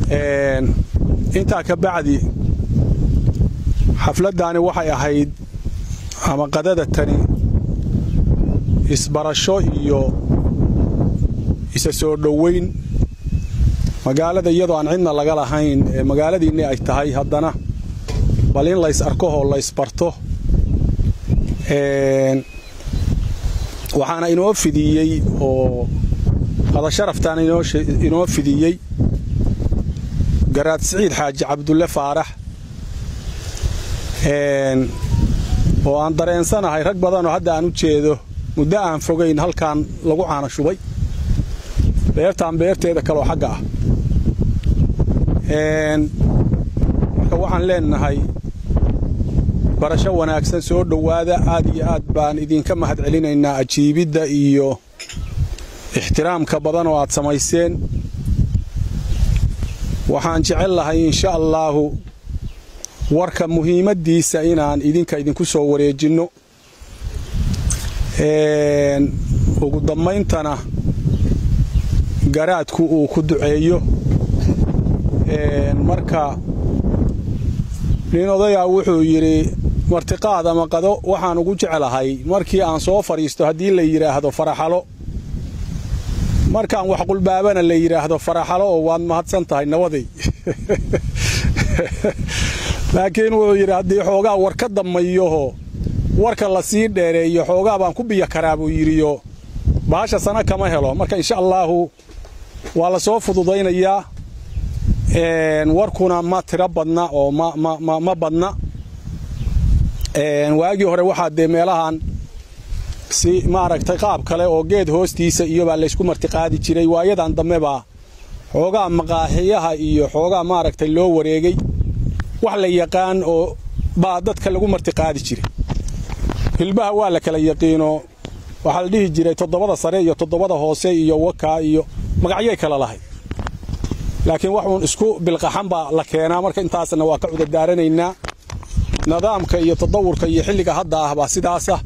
Intaa ka bacdi, xafladdaani waxay ahayd ama qadada tani isbarasho iyo isa soo dhoweyn magaalada, iyadoo aan cidna laga lahayn ee magaaladiinni ay tahay, haddana bal in lays arkohoo laysbarto. Waxaana inoo fidiyey oo qada sharaftaana inoo fidiyey Garaad Siciid Xaaji Cabdulle Faarax, oo aan dareensanahay rag badanoo hadda aan u jeedo muddo aan fogayn halkaan lagu caana shubay beertaan beerteeda kaloo xagga ah. Marka waxaan leenahay barasho wanaagsan, soo dhowaada. Aad iyo aad baan idinka mahad celinaynaa ajiibidda iyo ixtiraamka badan oo aad samayseen. Waxaan jecel lahay, insha allaahu, warka muhiimaddiisa inaan idinka idinku soo wareejinno, ugu dambayntana garaadku uu ku duceeyo. Marka nin odayaa wuxuu yidhi: "Martiqaad ama qado waxaan ugu jeclahay markii aan soo fadhiisto haddii la yidhaahdo faraxalo, markaan wax qulbaabana la yidhaahdo faraxalo oo waad mahadsan tahay, nabaday." Laakiin wuxuu yidhi haddii xoogaa war ka dammayoho, warka la sii dheereeyo, xoogaa baan ku biyo karaa, buu yidhiyo baasha sana kama helo. Marka insha allaahu waa la soo fududaynayaa, warkuna ma tiro badna oo ma badna. Waagii hore waxaa dee meelahan si maaragtay qaab kale oo geed hoostiisa iyo baa laysku martiqaadi jiray. Waayadan dambe baa xoogaa maqaaxiyaha iyo xoogaa maaragtay loo wareegay, wax la yaqaan oo baa dadka lagu martiqaadi jiray. Hilbaha waa la kala yaqiino, waxaa la dhihi jiray toddobada sare iyo toddobada hoose iyo wakaa iyo magacyay kala lahayd, laakiin wax uun isku bilqaxan baa la keenaa. Marka intaasna waa ka cudurdaaranaynaa, nidaamka iyo tadawurka iyo xilliga hadda ah baa sidaasah.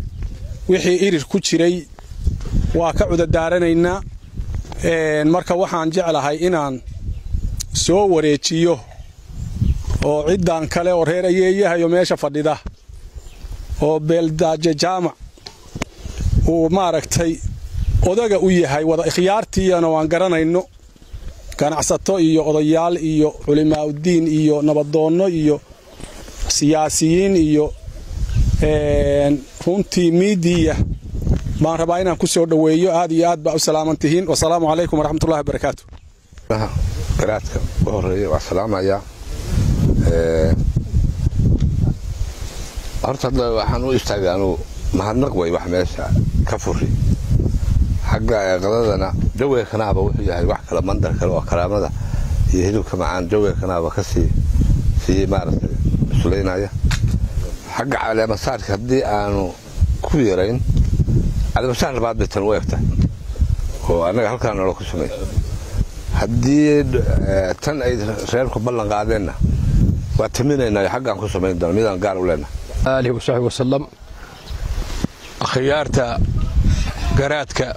Wixii irir ku jiray waa ka cudurdaaranaynaa. Marka waxaan jeclahay inaan soo wareejiyo oo ciddan kale oo reer ayeeyahayo meesha fadhida oo Beeldaaje Jaamac uu maaragtay odaga u yahay, wada ikhyaartiiyana waan garanayno, ganacsato iyo odayaal iyo culimaa'uddiin iyo nabadoonno iyo siyaasiyiin iyo runtii miidiya baan rabaa inaan ku soo dhoweeyo. Aad iyo aad baa u salaaman tihiin. Wasalaamu calaykum waraxmatullahi wabarakaatu. Garaadka u horeeya waa salaamayaa. Horta hadda waxaan u istaagay anugu mahadnaq way wax meesha ka furi. Xagga qadadana jawiga kanaaba wuxuu yahay wax kale, mandar kale oo karaamada iyo hilibka macaan jawiga kanaaba ka sii maaragtay cusulaynaya. Xagga caleemasaarka haddii aanu ku yarayn, caleemasaar labaad bay tan u egtahay oo annaga halkaa nolo ku samay. Haddii tan ay reerku ballan qaadeenna waa taminaynaa, xaggaan ku samayn doona midaan gaar u leenahay. Aalihi wasaxbi wasalam. Akhyaarta garaadka,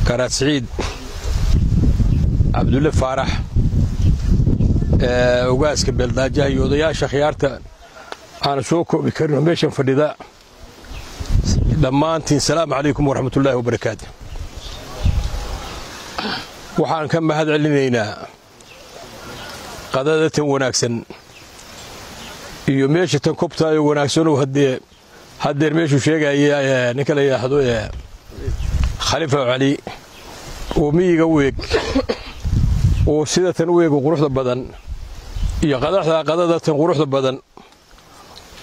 Garaad Siciid Cabdulle Faarax, ogaaska Beeldaajaha iyo odayaasha khiyaarta aana soo koobi karinoo meeshan fadhida dhammaantiin, salaamu calaykum waraxmatullaahi wabarakaatu. Waxaan ka mahad celinaynaa qadada tan wanaagsan iyo meesha tan kobtaayo wanaagsanoo haddee haddeer meeshuu sheegaya ninka la yidhaahdo Khalifa Cali oo miyiga u eg oo sida tan u eego quruxda badan iyo qadaxda qadada tan quruxda badan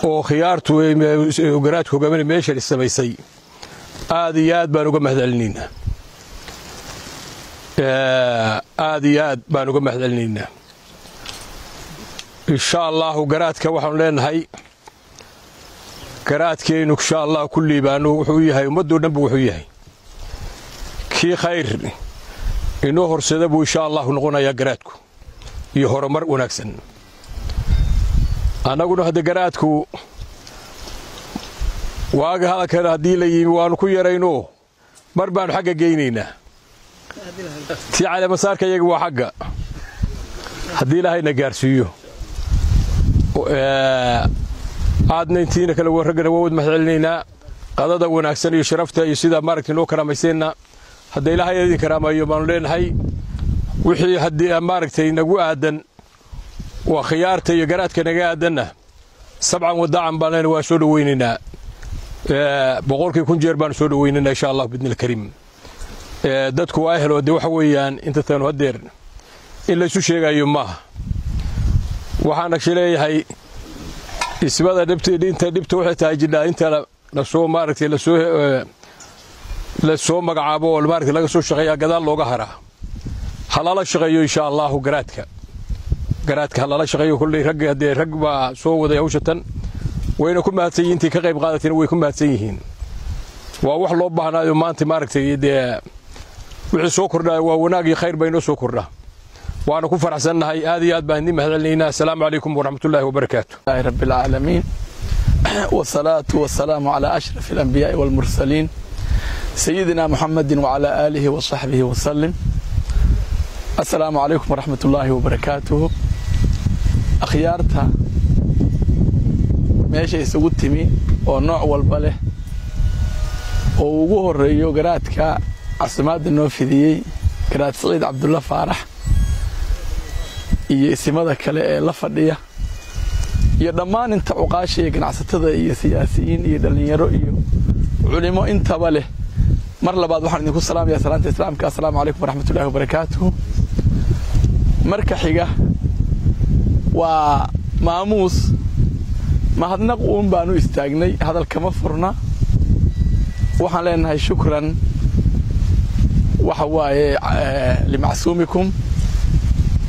oo khiyaartu garaadku hogaaminay meeshan samaysay, aad iyo aad baan uga mahad celinaynaa, aad iyo aad baan uga mahad celinaynaa. Insha allaahu garaadka waxaanu leenahay garaadkeennu insha allah ku liibaano. Wuxuu yahay ummaddoo dhan bu wuxuu yahay kii khayr inoo horsada buu insha allahu noqonayaa garaadku iyo horumar wanaagsan. Annaguna hadda garaadku waaga hadalkan haddii la yimi waannu ku yarayno, mar baannu xagga geynaynaa. Tii caleemasaarka iyaga waa xagga. Haddii Ilaahayna gaarsiiyo, aadna intiina kale raggana waa wad mahad celinaynaa qadada wanaagsan iyo sharafta iyo sidaa maaragtay noo karaamayseenna. Hadda Ilaahay idin karaamayo baanu leenahay. Wixii haddii maaragtay nagu aadan waa khiyaarta iyo garaadka naga aadanna, sabcan wadacan baan leenahay, waan soo dhowaynaynaa, 100,000 jeer baanu soo dhowaynaynaa, insha Allah bidni alkariim. Dadku waa ehelo dee, waxa weeyaan inta taanu haddeer in laysu sheegayo maaha. Waxaana leeyahay ismada dhibta, inta dhibta waxay tahay jidhaa inta lasoo maaragtay lasoo magacaabo oo maaragtay laga soo shaqeeyaa, gadaal looga haraa. Ha lala shaqeeyo, insha Allahu, garaadka ha lala shaqeeyo. Kolley rag haddee rag baa soo waday hawsha tan, wayna ku mahadsan yihiin. Intii ka qayb qaadatayna way ku mahadsan yihiin. Waa wax loo baahnaayo maanta maaragtay dee wixii soo kordhaayo waa wanaag iyo khayr baa inoo soo kordhaa, waana ku faraxsannahay. Aad iyo aad baan idin mahad celinaynaa. Asalaamu calaykum waraxmatullaahi wabarakaatu. رب العالمين، والصلاة والسلام على أشرف الأنبياء والمرسلين، سيدنا محمد وعلى آله وصحبه وسلم. السلام عليكم ورحمة الله وبركاته. Akhyaarta meesha isugu timi oo nooc walba leh, oo ugu horeeyo garaadka casumaadda noo fidiyey, Garaad Siciid Cabdulla Faarax, iyo isimada kale ee la fadhiya, iyo dhammaan inta cuqaasha iyo ganacsatada iyo siyaasiyiin iyo dhallinyaro iyo culimo intaba leh, mar labaad waxaan idinku salaamayaa salaanta Islaamka: assalaamu calaykum waraxmatullahi wabarakaatuhu. Marka xiga waa maamuus mahadnaq uun baanu istaagnay, hadal kama furna. Waxaan leenahay shukran, waxa waaye limacsuumikum,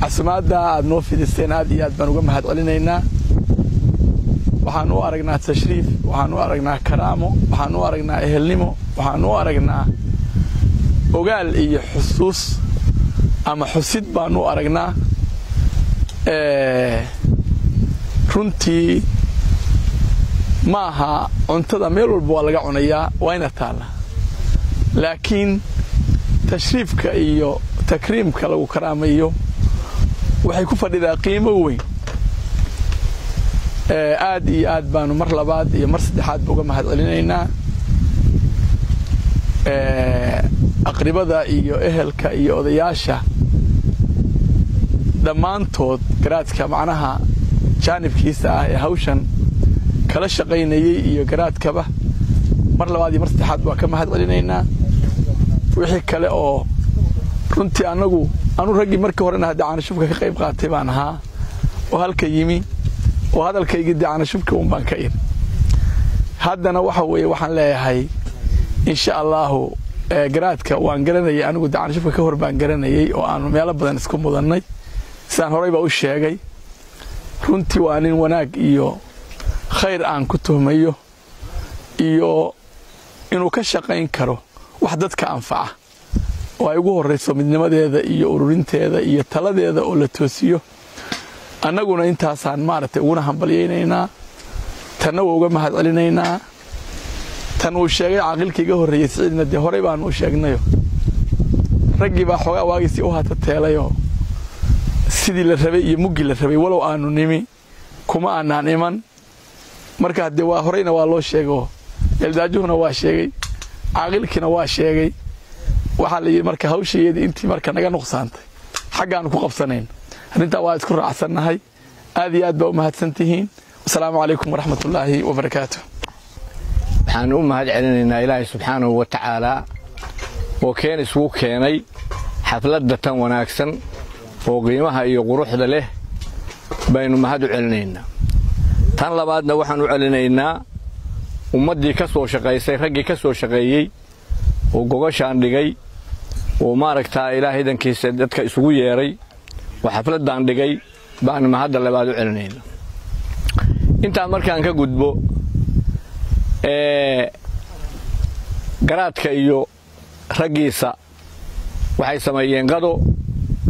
casumaadda aad noo fidiseen aad iyo aad baan uga mahad celinaynaa. Waxaan u aragnaa tashriif, waxaan u aragnaa karaamo, waxaan u aragnaa ehelnimo, waxaan u aragnaa ogaal iyo xusuus ama xusid baan u aragnaa. Runtii ma aha cuntada meel walba waa laga cunayaa, waa ina taalla, laakiin tashriifka iyo takriimka lagu karaamayo waxay ku fadhidaa qiimo weyn. Aad iyo aad baanu mar labaad iyo mar saddexaad ba uga mahad celinaynaa aqribada iyo ehelka iyo odayaasha dhammaantood garaadka macnaha jaanibkiisa ah ee hawshan kala shaqaynayey iyo garaadkaba. Mar labaad iyo mar saddexaad waa ka mahad celinaynaa. Wixii kale oo runtii annagu anu raggii markii horena haddii caanashubka ka qayb qaatay baan ahaa oo halka yimi oo hadalkaygii dee caanashubka un baan ka iri. Haddana waxa weeye waxaan leeyahay, insha Allahu, garaadka waan garanayay anigu, dee caanashubka ka hor baan garanayay oo aanu meelo badan isku mudannay. Sidaan horey baa u sheegay, runtii waa nin wanaag iyo khayr aan ku tuhmayo iyo inuu ka shaqayn karo wax dadka anfaca, oo ay ugu horrayso midnimadeeda iyo ururinteeda iyo taladeeda oo la toosiyo. Annaguna intaasaan maaragtay uguna hambalyaynaynaa, tanna waa uga mahad celinaynaa. Tan uu sheegay caaqilka iga horreeyey Siciidna dee horey baanu u sheegnayo, raggii baa xoogaa waagiisii u hatateelayoo sidii la rabay iyo muggii la rabay walow aanu nimi kuma aanaan iman. Marka dee waa horeyna waa loo sheego, eldaajuhuna waa sheegay, caaqilkiina waa sheegay. Waxaa la yidhi marka hawshayeedii intii marka naga nuqsaantay xaggaanu ku qabsanayn. Arrintaa waa isku raacsannahay. Aad iyo aad baa u mahadsan tihiin. Wasalaamu calaykum waraxmatullaahi wabarakaatu. Waxaan u mahad celinaynaa Ilaahay subxaanahu wa tacaalaa oo keen isugu keenay xafladda tan wanaagsan oo qiimaha iyo quruxda leh baynu mahad u celinaynaa. Tan labaadna waxaan u celinaynaa ummaddii ka soo shaqaysay, raggii ka soo shaqeeyey oo gogashaan dhigay oo maaragtaa Ilaahay dankiisa dadka isugu yeedhay oo xafladdan dhigay baanu mahadda labaad u celinaynaa. Intaa markaan ka gudbo, garaadka iyo raggiisa waxay sameeyeen qado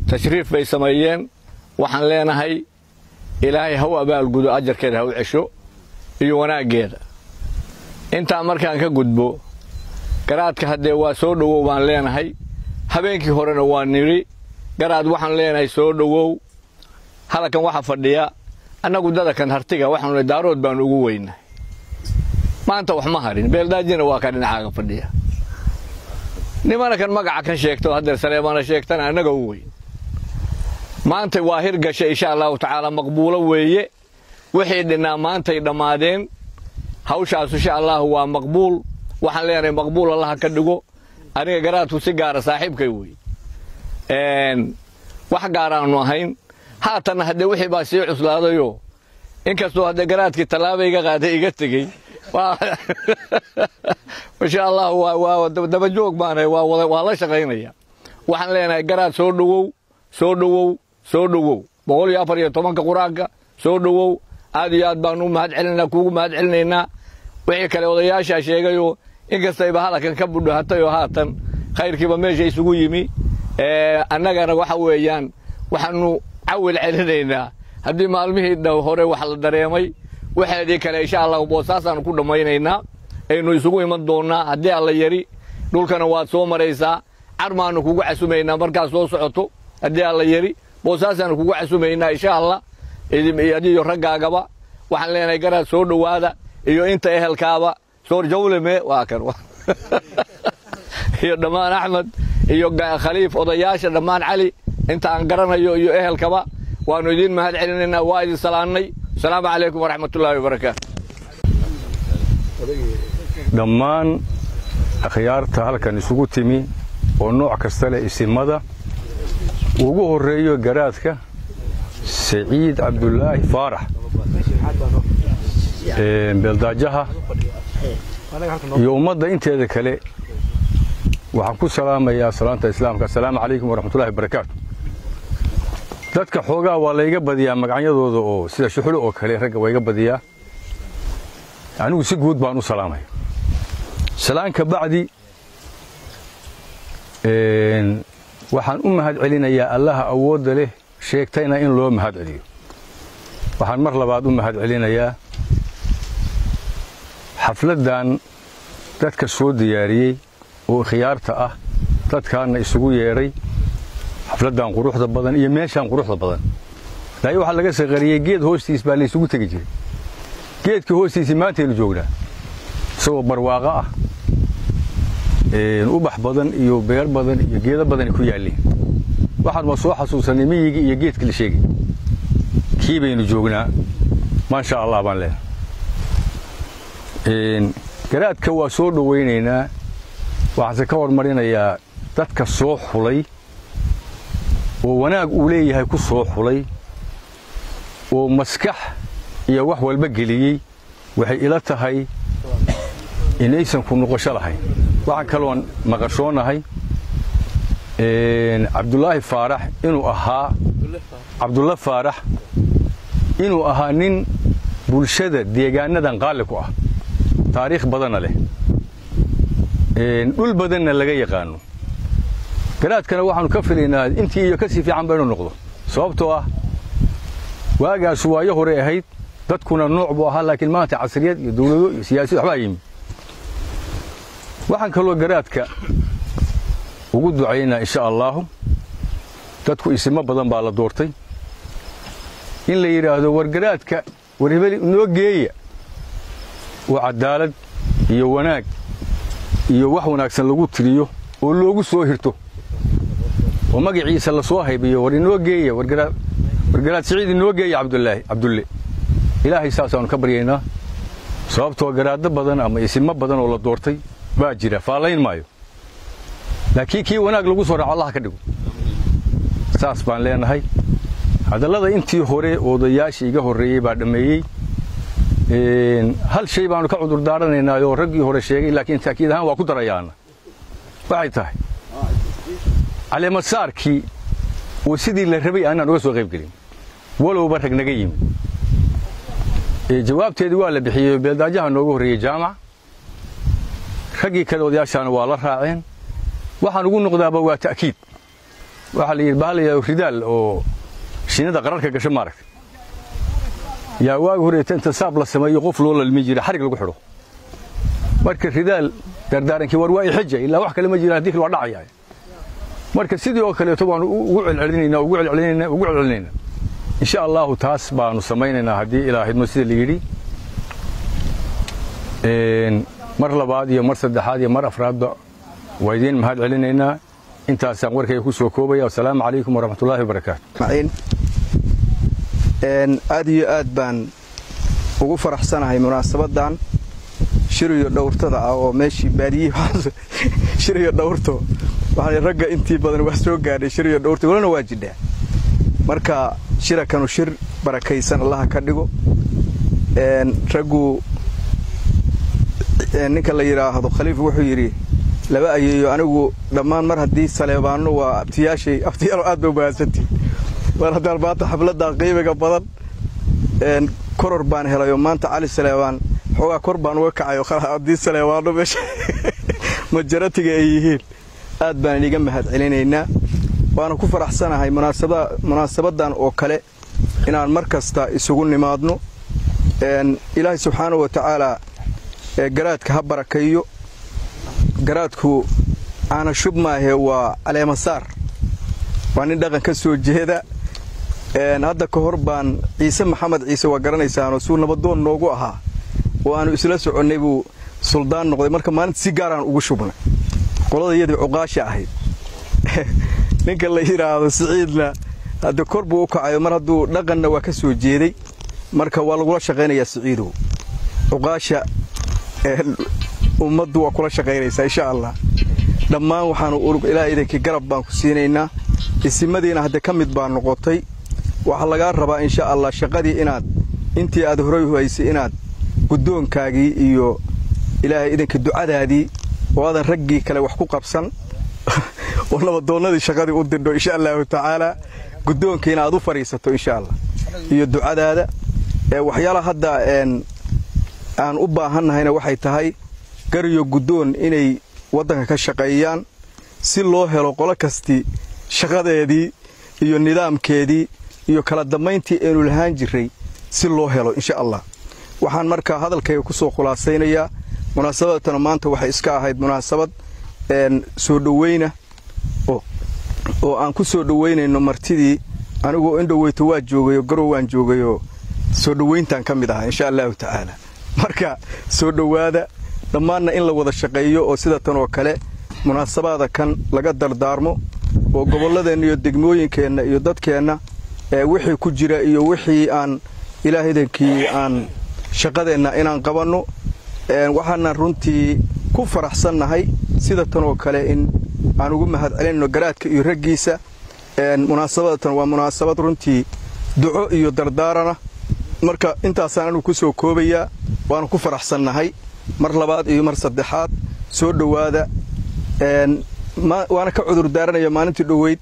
tashriif bay sameeyeen. Waxaan leenahay Ilaahay ha u abaalgudo, ajarkeeda ha u cesho iyo wanaaggeeda. Intaa markaan ka gudbo, garaadka haddee waa soo dhowow baan leenahay. Habeenkii horena waa nidhi, garaad waxaan leenahay soo dhowow. Halkan waxa fadhiya annagu dadakan hartiga waxaanu Daarood baanu ugu weynaa. Maanta wax ma harin, Beeldaajina waa ka dhinacaaga fadhiya. Nimankan magaca kan sheegto haddeer Saleemaana sheegtana annaga u weyn. Maanta waa hirgashay insha Allahu tacaala, maqbuulo weeye. Wixii dhinaa maantay dhammaadeen hawshaas insha Allahu waa maqbuul. Waxaan leenahay maqbuul Allaha ka dhigo. Aniga garaadku si gaara saaxiibkay wey, wax gaaraanu ahayn. Haatanna haddee wixii baa sii cuslaadayo, inkastoo haddee garaadkii tallaaba iga qaaday iga tegey, insha Allahu waa daba joog baanahay, waa la shaqaynaya. Waxaan leenahay garaad soo dhowow, soo dhowow, soo dhowow, 114-ka qur-aanka soo dhowow. Aad iyo aad baanu u mahad celinaynaa, kuugu mahad celinaynaa. Wixii kale odayaashaa sheegayoo, inkastayba hadalkan ka budhahatay oo haatan khayrkiiba meesha isugu yimi, annagana waxa weeyaan waxaanu cawil celinaynaa haddii maalmihii hore wax la dareemay. Waxeedii kale insha Allahu Boosaasaanu ku dhammaynaynaa, aynu isugu iman doonnaa haddii Alla yari. Dhulkana waad soo maraysaa, carmaanu kugu casumaynaa markaad soo socoto haddii Alla yari. Boosaasaanu kugu casumaynaa insha Allah, adiyo raggaagaba. Waxaan leenahay garaad soo dhowaada iyo inta ehelkaaba, soor jawleme waa kan iyo dhammaan Axmed iyo Khaliif, odayaasha dhammaan, Cali, inta aan garanayo iyo ehelkaba waanu idiin mahad celinaynaa. Waa idin salaannay. Asalaamu calaykum waraxmatullaahi wabarakaatu. Dhammaan akhyaarta halkan isugu timi oo nooc kasta leh, isimada ugu horreeyo garaadka Saciid Cabdulaahi Faarax, Beeldaajaha, iyo ummadda inteeda kale, waxaan ku salaamayaa salaanta islaamka: assalaamu calaykum waraxmatullahi wabarakaatu. Dadka xoogaa waa layga badiyaa magacyadooda, oo sida Shuxulo oo kale ragga waa iga badiyaa. Anigu si guud baan u salaamaya. Salaan ka bacdi, waxaan u mahad celinayaa Allaha awoodda leh sheegtayna in loo mahad celiyo. Waxaan mar labaad u mahad celinayaa xafladdan dadka soo diyaariyey oo khiyaarta ah, dadkaana isugu yeedhay xafladdan quruxda badan iyo meeshaan quruxda badan. Daayo waxaa laga saqariyey geed hoostiis baa la isugu tegi jiray. Geedkii hoostiisii maantaynu joognaa, isagoo barwaaqo ah, ubax badan iyo beer badan iyo geedo badan ku yaalleen. Waxaan ma soo xasuusanay miyigii iyo geedkii la sheegay, kii baynu joognaa. Maasha Allah baan leenahay. Garaadka waa soo dhowaynaynaa. Waxaanse ka hormarinayaa dadka soo xulay oo wanaag uu leeyahay ku soo xulay oo maskax iyo wax walba geliyey. Waxay ila tahay inaysan ku noqosho lahayn. Waxaan kaloon maqashoonahay Cabdulaahi Faarax inuu ahaa, Cabdulla Faarax inuu ahaa nin bulshada deegaanadan qaali ku ah, taariikh badanna leh, dhul badanna laga yaqaano. Garaadkana waxaanu ka filaynaa intii iyo ka sii fiican ba inuu noqdo, sababtoo ah waagaasu waayo hore ahayd, dadkuna nooc buu ahaa, laakiin maanta casriyad iyo dawlado iyo siyaasad waxbaa yimi. Waxaan kaloo garaadka ugu ducaynaa insha Allaahu, dadku isimo badan baa la doortay, in la yidhaahdo war garaadka war hebel noo geeya, oo cadaalad iyo wanaag iyo wax wanaagsan lagu tiriyo oo loogu soo hirto oo magaciisa la soo haybiyo. War inoo geeya, war garaad Siciid inoo geeya, Cabdulaahi Cabdulle. Ilaahay saasaanu ka baryaynaa, sababtoo garaaddo badan ama isimo badan oo la doortay baa jira. Faallayn maayo, laakiin kii wanaag lagu soo raaco Allah ka dhigo, saas baan leenahay. Hadallada intii hore odayaashii iga horreeyey baa dhammeeyey. Hal shay baanu ka cudur daaranaynaa oo raggii hore sheegay, laakiin taakiid ahaan waa ku darayaana. Waxay tahay caleemasaarkii oo sidii la rabay aanaan uga soo qayb gelin, walowba rag naga yimi. Jawaabteedii waa la bixiyey, Beeldaajaha nooga horreeyey Jaamac, raggii kale odayaashaana waa la raaceen. Waxaan ugu noqdaaba waa ta'kiid. Waxaa la yidhi bahal la ridaal oo shinnida qararka gasho maaragtay yaa waagi horeeta inta saab la sameeyo qof loo lalmin jiray, xarig lagu xidho. Marka ridaal dardaarankii war waa ixija ilaa wax kale ma jiraan, haddii kale waa dhacaya. Marka sidii oo kaleeto baanu ugu celcelinaynaa, ugu celcelinaynaa, ugu celcelinaynaa Insha Allahu taas baanu samaynaynaa haddii Ilaahidmo sida la yidhi. Mar labaad iyo mar saddexaad iyo mar afraadba waa idiin mahad celinaynaa. Intaasaan warkayga ku soo koobaya. Wasalaamu calaykum waraxmatullaahi wabarakaatu. Aad iyo aad baan ugu faraxsanahay munaasabadan shiriyo dhowrtada ah oo meeshii baadiyihii shiriyo dhowrto. Waxaan ragga intii badan wax soo gaadhay shiriyo dhowrto walana waa jidhaa. Marka shirakanu shir barakaysan Allaha ka dhigo. Raggu ninka la yidhaahdo Khaliif wuxuu yidhi laba ayeeyo anigu dhammaan mar haddii Saleebaanno waa abtiyaashay, abtiyaalo aad bay u mahadsantihin. Mar haddaan maanta xafladdaa qiimiga badan koror baan helayo maanta Cali Saleebaan xoogaa kor baan uga kacayo haddii Saleebaanno meesha majaratiga ay yihiin. Aad baan iniga mahad celinaynaa, waana ku faraxsanahay munaasabaddan oo kale inaan mar kasta isugu nimaadno. Ilaahay subxaanahu wa tacaalaa garaadka ha barakeeyo. Garaadku caana shub maahe, waa caleemasaar, waa nin dhaqan ka soo jeeda. Hadda ka hor baan Ciise Maxamed Ciise waa garanaysaanoo suu nabadoon noogu ahaa oo aanu isla soconnay buu suldaan noqday. Marka maalinta si gaaraan ugu shubnay qolada iyadii cuqaasha ahayd. Ninka la yidhaahdo Siciidna hadda kor buu u kacayo, mar hadduu dhaqanna waa ka soo jeeday. Marka waa lagula shaqaynayaa Siciidow, cuqaasha ummaddu waa kula shaqaynaysaa insha Allah. Dhammaan waxaanu Ilaah idinkii garab baan ku siinaynaa. Isimadiina hadda ka mid baa noqotay. Waxaa lagaa rabaa insha Allah shaqadii inaad intii aad horay haysay inaad guddoonkaagii iyo Ilaahay idinka ducadaadii oo aadan raggii kale wax ku qabsan oo nabadoonnadii shaqadii u dirdho insha Allahu tacaala, guddoonkiina aad u fadhiisato insha Allah iyo ducadaada. Waxyaalaha hadda aan u baahannahayna waxay tahay gariyo guddoon inay waddanka ka shaqeeyaan si loo helo qolo kasti shaqadeedii iyo nidaamkeedii iyo kala dambayntii aynu lahaan jirray si loo helo insha Allah. Waxaan markaa hadalkayga ku soo khulaasaynayaa munaasabadatana maanta waxay iska ahayd munaasabad soo dhoweyna oo aan ku soo dhoweynayno martidii. Anigoo indhoweyto waa joogayo, garow waan joogayoo soo dhoweyntaan ka mid ahaa insha Allahu tacaala. Marka soo dhowaada dhammaanna, in la wada shaqeeyo oo sida tan oo kale munaasabaada kan laga dardaarmo oo gobolladeenna iyo degmooyinkeenna iyo dadkeenna wixii ku jira iyo wixii aan Ilaahaydankii aan shaqadeenna inaan qabanno. Waxaanan runtii ku faraxsannahay sida tan oo kale in aan ugu mahad celinno garaadka iyo raggiisa. Munaasabadatan waa munaasabad runtii duco iyo dardaarana. Marka intaasaan anigu ku soo koobayaa, waanu ku faraxsannahay. Mar labaad iyo mar saddexaad soo dhowaada. Waana ka cudur daaranaya maalintii dhoweyd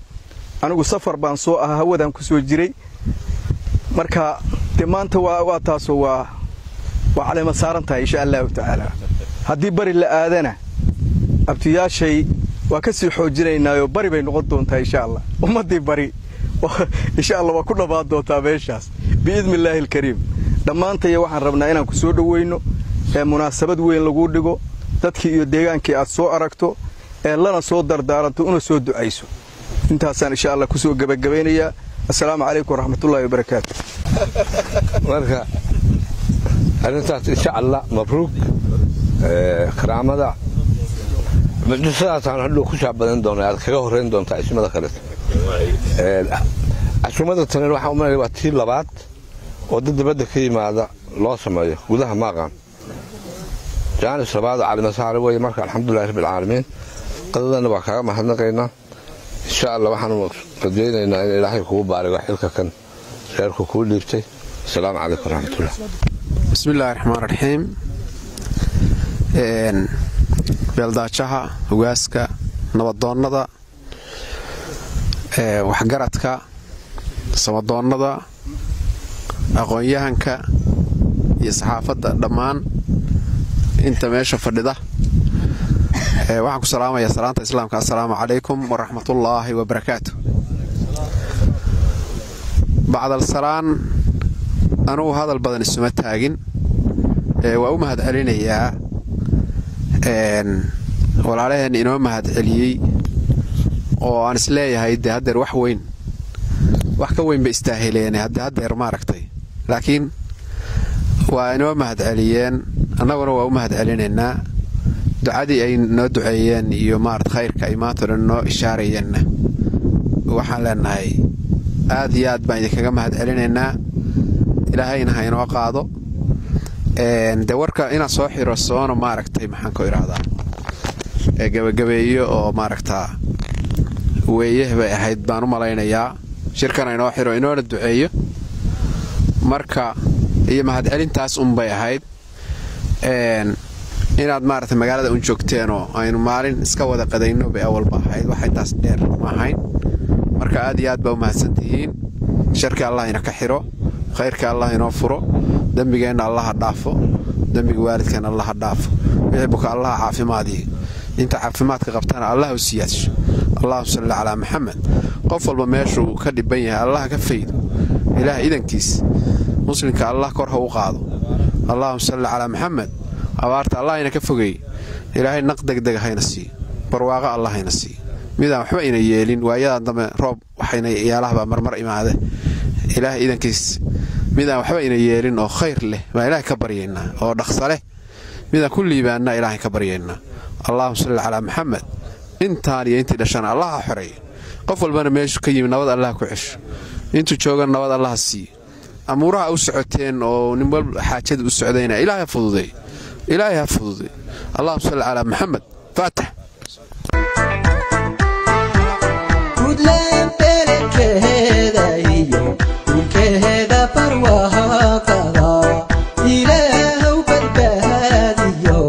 anigu safar baan soo ahaa, hawadaan ku soo jiray. Marka dee maanta waa taasoo waa caleema saaran tahay insha Allahu tacaala. Haddii bari la aadana abtiyaashay waa ka sii xoojinaynaayoo bari bay noqon doontaa insha Allah. Ummaddii bari insha Allah waa ku dhammaan doontaa meeshaas biidni illaahi alkariim. Dhammaantaya waxaan rabnaa inaan ku soo dhoweyno ee munaasabad weyn laguu dhigo, dadkii iyo deegaankii aad soo aragto ee lana soo dardaaranto una soo ducayso. Intaasaan insha Allah kusoo gebagabaynayaa. Assalaamu calaykum waraxmatullaahi wabarakaatu. Marka arrintaas insha Allah mabruuk. Karaamada sidaasaan hadhow ku shaabadan doona, aad kaga horrayn doontaa ismada kaleto. Casumada tanen waxaan umalaya waa tii labaad oo dad dibadda ka yimaada loo sameeyo gudaha maaqan jaanis labaad oo calimasaare weeye. Marka alxamdulilahi rabbi alcaalamiin, qadadana waa kaaga mahadnaqaynaa insha Allah. Waxaanu rajaynaynaa in Ilaahay kugu baarigo xilka kan reerku kuu dhiibtay. Asalaamu calaykum waraxmatullah. Bismi illaahi raxmaan raxiim. Beeldaajaha, hogaaska, nabadoonnada, waxgaradka, samadoonnada, aqoon-yahanka iyo saxaafadda, dhammaan inta meesha fadhida, waxaan ku salaamayaa salaanta islaamka: assalaamu calaykum waraxmatullaahi wabarakaatu. Bacdal salaan, anugu hadal badan isuma taagin. Waa u mahad celinayaa walaalaheen inoo mahad celiyey oo aan isleeyahay dee haddeer wax weyn Wax ka weyn bay istaahileen haddeer, maaragtay, laakiin waa inoo mahadceliyeen, annaguna waa u mahadcelinaynaa. Ducadii ay noo duceeyeen iyo maarata khayrka ay maanta dhan noo ishaarayeenna, waxaan leenahay aad iyo aad baan idinkaga mahadcelinaynaa. Ilaahayna ha inoo qaado. Dee warka inaan soo xiro soona, maaragtay, maxaan ku idhaahdaa, gebagabeeyo oo maaragtaa weeyeh bay ahayd baan u malaynayaa. Shirkana inoo xiro, inoona duceeyo marka, iyo mahadcelintaas unbay ahayd. Inaad maaragtay magaalada un joogteenoo aynu maalin iska wada qadayno bay awalba ahayd, wax intaas dheer ma ahayn. Marka aad iyo aad baa u mahadsantihiin. Sharka Allah ina ka xiro, khayrka Allah inoo furo, dembigeenna Allaha dhaafo, dembiga waalidkeena Allaha dhaafo, wixii buka Allaha caafimaadiyo, inta caafimaadka qabtana Allah u siyaasho. Allahuma salli calaa Maxamed. Qof walba meeshuu ka dhiban yahay Allah ka faydo, Ilaah idankiis. Muslimka Allah kor ha u qaado. Allahuma salli calaa Maxamed. Abaarta Allah ina ka fogeey. Ilaahay naq degdega hayna siiyo, barwaaqo Allah hayna siiyo, midaan waxba ina yeelin. Waayadan dambe roob waxayna yaalahabaa marmar imaade. Ilaah idankiis midaan waxba ina yeelin oo khayr leh baan Ilaahay ka baryaynaa, oo dhaqsa leh, midaan ku liibaannaa Ilaahay ka baryaynaa. Allahuma salli calaa Maxamed. Intaan iyo intii dhashana Allaha xoreeyo. Qof walbana meeshu ka yimi nabad Allah ku cesho, intuu joogana nabad Allaha siiyo. Amuuraha u socoteen oo nin walba xaajada u socdayna Ilaahay ha fududeey, Ilaahay ha fududeey. Allahuma salli calaa Maxamed. Faatax. Puntland beledkeeda iyo dhulkeeda barwaaqada Ilaahow badbaadiyo,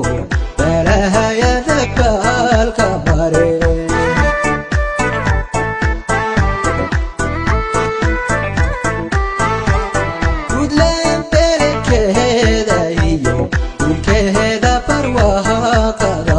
balahayada baalka mare. Puntland beledkeeda iyo dhulkeeda barwaaqada.